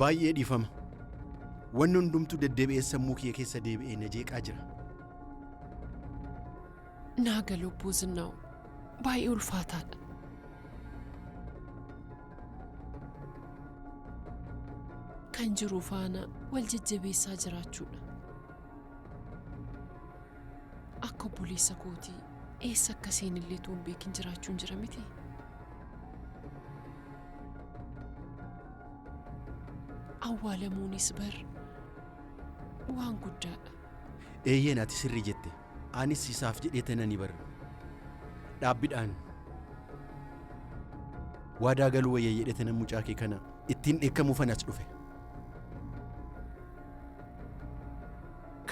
Baay'ee dhiifama. Wanni hundumtuu deddeebi'ee sammuu kiyya keessa deebi'ee na jeeqaa jira. Naa gala obbo Zinnaa'u. Baay'ee ulfaataadha. Kan jiru faana wal jajjabeessaa jiraachuudha. Akka obboleessa kootii eessa akka seenillee utuu hin beekin jiraachuun jira miti. Awwaalamuunis bar waan guddaadha. Eeyyeen ati sirrii jette. Anis isaaf jedhee tanani bar. Dhaabbidhaan waadaa galuu wayya jedhee tanan mucaa kee kana ittiin dheekkamuufan as dhufe.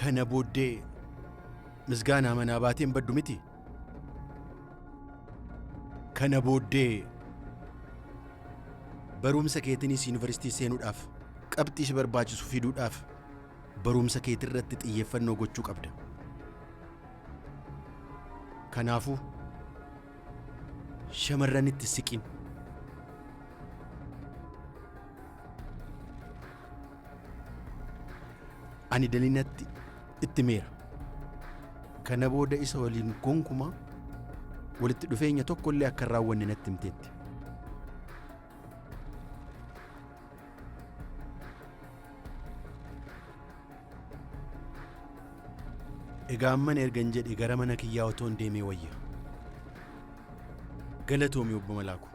Kana booddee Misgaanaa manaa baatee hin baddu miti. Kana booddee barumsa keetiinis yuunivarsiitii seenuudhaaf qabxii si barbaachisu fiduudhaaf barumsa keetirratti xiyyeeffannoo gochuu qabda. Kanaafuu shamarranitti siqin. Ani dalinatti itti himeera. Kana booda isa waliin gonkumaa walitti dhufeenya tokko illee akka hin raawwanne natti himteetti. Egaa amman ergan jedhe gara mana kiyyaa otoon deemee wayya. Galatoomi obbo Malaaku.